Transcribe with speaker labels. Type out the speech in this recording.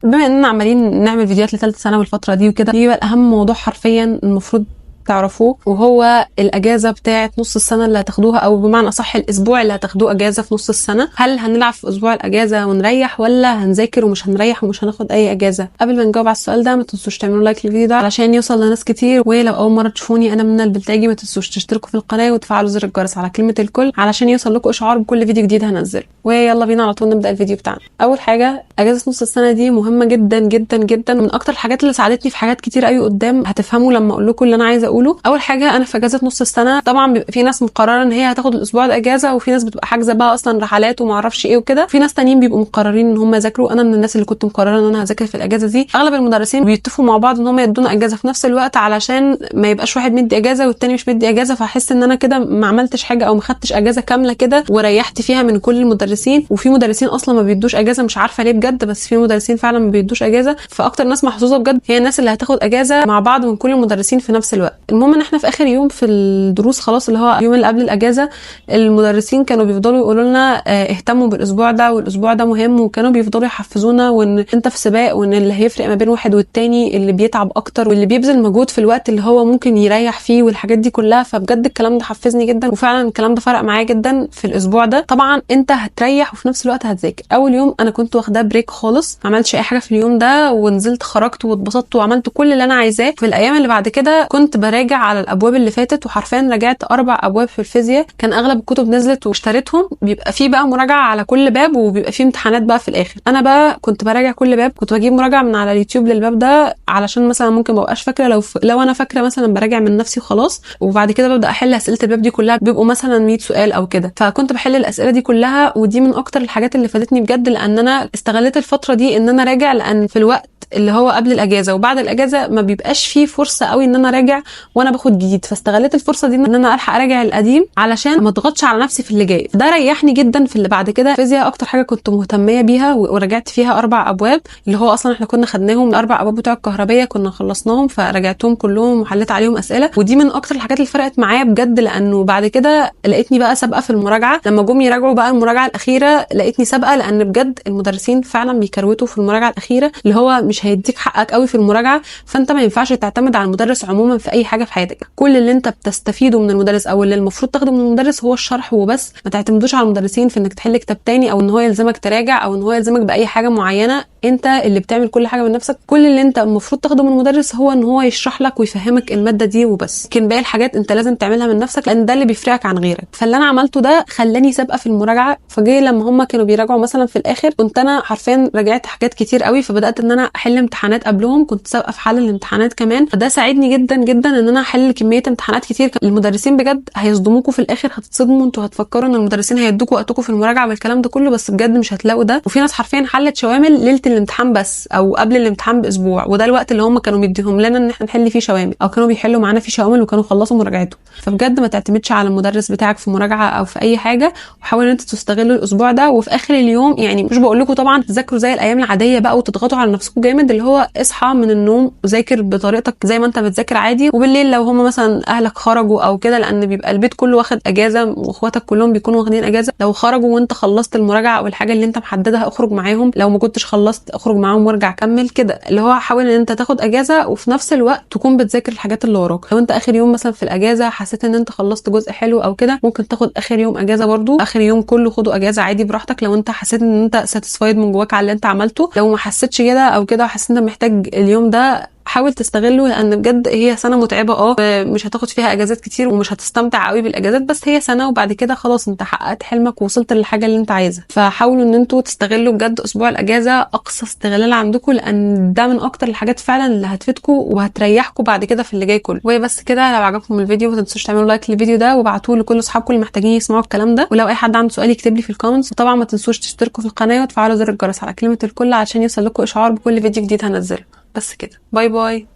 Speaker 1: بما اننا عمالين نعمل فيديوهات لثالثه ثانوي الفترة دي وكده، دي بقى اهم موضوع حرفيا المفروض تعرفوه، وهو الاجازة بتاعه نص السنة اللي هتاخدوها، او بمعنى اصح الاسبوع اللي هتاخدوه اجازه في نص السنة. هل هنلعب في اسبوع الاجازة ونريح، ولا هنذاكر ومش هنريح ومش هناخد اي اجازه؟ قبل ما نجاوب على السؤال ده ما تنسوش تعملوا like للفيديو ده علشان يوصل لناس كتير، ولو اول مرة تشوفوني انا منى البلتاجي، ما تنسوش تشتركوا في القناة وتفعلوا زر الجرس على كلمة الكل علشان يوصل لكم اشعار بكل فيديو جديد هنزله. ويلا بينا على طول نبدا الفيديو بتاعنا. اول حاجة، اجازه نص السنة دي مهمة جدا جدا جدا، من اكتر الحاجات اللي ساعدتني في حاجات كتير قوي قدام، هتفهموا لما اقول لكم اللي انا عايزه اقوله. اول حاجه، انا في اجازه نص السنة طبعا بيبقى في ناس مقررة ان هي هتاخد الاسبوع ده اجازه، وفي ناس بتبقى حاجزه بقى اصلا رحلات وما اعرفش ايه وكده، في ناس تانيين بيبقوا مقررين ان هم يذاكروا. انا من الناس اللي كنت مقررة ان انا هذاكر في الاجازة دي. اغلب المدرسين بيتفقوا مع بعض ان هم يدونا اجازه في نفس الوقت علشان ما يبقاش واحد مدي اجازه والتاني مش مدي اجازه، فاحس ان انا كده ما عملتش حاجة او ما خدتش اجازه كاملة كده وريحت فيها من كل المدرسين. وفي مدرسين اصلا ما بيدوش اجازه، مش عارفه ليه بجد، بس في مدرسين فعلا ما بيدوش اجازه. فاكتر ناس محظوظة بجد هي الناس اللي هتاخد اجازه مع بعض من كل المدرسين في نفس الوقت. المهم ان احنا في اخر يوم في الدروس خلاص، اللي هو اليوم اللي قبل الاجازة، المدرسين كانوا بيفضلوا يقولوا لنا اهتموا بالاسبوع ده والاسبوع ده مهم، وكانوا بيفضلوا يحفزونا وان انت في سباق، وان اللي هيفرق ما بين واحد والتاني اللي بيتعب اكتر واللي بيبذل مجهود في الوقت اللي هو ممكن يريح فيه والحاجات دي كلها. فبجد الكلام ده حفزني جدا، وفعلا الكلام ده فرق معايا جدا في الاسبوع ده. طبعا انت هتريح وفي نفس الوقت هتذاكر. اول يوم انا كنت واخداه break خالص، ما عملتش اي حاجة في اليوم ده، ونزلت خرجت واتبسطت وعملت كل اللي انا عايزاه. في الايام اللي بعد كده كنت براجع على الابواب اللي فاتت، وحرفيا راجعت 4 ابواب في الفيزياء، كان اغلب الكتب نزلت واشتريتهم. بيبقى في بقى مراجعه على كل باب، وبيبقى في امتحانات بقى في الاخر. انا بقى كنت براجع كل باب، كنت بجيب مراجعه من على اليوتيوب للباب ده، علشان مثلا ممكن ما ابقاش فاكره، لو انا فاكره مثلا براجع من نفسي وخلاص، وبعد كده ببدا احل اسئلة الباب دي كلها، بيبقوا مثلا 100 سؤال او كده، فكنت بحل الاسئلة دي كلها. ودي من اكتر الحاجات اللي فادتني بجد، لان انا استغليت الفترة دي ان انا راجع، لان في الوقت اللي هو قبل الاجازة وبعد الاجازة ما بيبقاش فيه فرصة قوي ان انا راجع وانا باخد جديد، فاستغليت الفرصة دي ان انا الحق اراجع القديم علشان ما اضغطش على نفسي في اللي جاي. ده ريحني جدا في اللي بعد كده. الفيزياء اكتر حاجة كنت مهتميه بيها وراجعت فيها 4 ابواب، اللي هو اصلا احنا كنا خدناهم ال4 ابواب بتوع الكهربيه كنا خلصناهم، فراجعتهم كلهم وحليت عليهم اسئلة. ودي من اكتر الحاجات اللي فرقت معايا بجد، لانه بعد كده لقيتني بقى سابقه في المراجعة. لما جم يراجعوا بقى المراجعة الاخيرة لقيتني سابقه، لان بجد المدرسين فعلا بيكروتوا في المراجعة الاخيرة، اللي هو مش هيديك حقك قوي في المراجعة. فانت ما ينفعش تعتمد على المدرس عموما في اي حاجة في حياتك. كل اللي انت بتستفيده من المدرس او اللي المفروض تاخده من المدرس هو الشرح وبس. ما تعتمدوش على المدرسين في انك تحل كتاب تاني، او ان هو يلزمك تراجع، او ان هو يلزمك باي حاجة معينة. انت اللي بتعمل كل حاجة من نفسك. كل اللي انت المفروض تاخده من المدرس هو ان هو يشرح لك ويفهمك المادة دي وبس، لكن باقي الحاجات انت لازم تعملها من نفسك، لان ده اللي بيفرقك عن غيرك. فاللي انا عملته ده خلاني سابقه في المراجعة. فجي لما هم كانوا بيراجعوا مثلا في الاخر كنت انا حرفيا راجعت حاجات كتير قوي، فبدات ان انا احل امتحانات قبلهم، كنت سابقه في حل الامتحانات كمان. فده ساعدني جدا جدا ان انا احل كمية امتحانات كتير. المدرسين بجد هيصدموكوا في الاخر، هتتصدموا، انتوا هتفكروا ان المدرسين هيدوكوا وقتكم في المراجعة والكلام ده كله، بس بجد مش هتلاقوا ده. وفي ناس حرفيا حلت شوامل ليلة الامتحان بس او قبل الامتحان باسبوع، وده الوقت اللي هم كانوا مديهم لنا ان احنا نحل فيه شوامل، او كانوا بيحلوا معانا فيه شوامل وكانوا خلصوا مراجعتهم. فبجد ما تعتمدش على المدرس بتاعك في مراجعه او في اي حاجة، وحاول ان انتوا تستغلوا الاسبوع ده. وفي اخر اليوم، يعني مش بقول لكم طبعا تذاكروا زي الايام العادية بقى وتضغطوا على نفسكم جامد، اللي هو اصحى من النوم وذاكر بطريقتك زي ما انت بتذاكر عادي. وبالليل لو هم مثلا اهلك خرجوا او كده، لان بيبقى البيت كله واخد اجازه واخواتك كلهم بيكونوا واخدين اجازه، لو خرجوا وانت خلصت المراجعة او الحاجة اللي انت محددها اخرج معاهم، لو ما كنتش خلصت اخرج معاهم وارجع كمل كده. اللي هو حاول ان انت تاخد اجازه وفي نفس الوقت تكون بتذاكر الحاجات اللي وراك. لو انت اخر يوم مثلا في الاجازة حسيت ان انت خلصت جزء حلو او كده، ممكن تاخد اخر يوم اجازه برضو، اخر يوم كله خده اجازه عادي براحتك لو انت حسيت ان انت satisfied من جواك على اللي انت عملته. لو ما حسيتش كده او كده وحسيت ان انت محتاج اليوم ده، حاول تستغله، لان بجد هي سنة متعبة، مش هتاخد فيها اجازات كتير ومش هتستمتع قوي بالاجازات، بس هي سنة وبعد كده خلاص انت حققت حلمك ووصلت للحاجة اللي انت عايزها. فحاولوا ان انتوا تستغلوا بجد اسبوع الاجازة اقصى استغلال عندكم، لان ده من اكتر الحاجات فعلا اللي هتفيدكم وهتريحكم بعد كده في اللي جاي كله. وبس كده، لو عجبكم الفيديو ما تنسوش تعملوا like للفيديو ده وابعتوه لكل اصحابكم اللي محتاجين يسمعوا الكلام ده، ولو اي حد عنده سؤال يكتب لي في ال comments. وطبعا ما تنسوش تشتركوا في القناة وتفعلوا زر الجرس على كلمة الكل عشان يوصل لكم اشعار بكل فيديو جديد هنزله. بس كده، bye bye.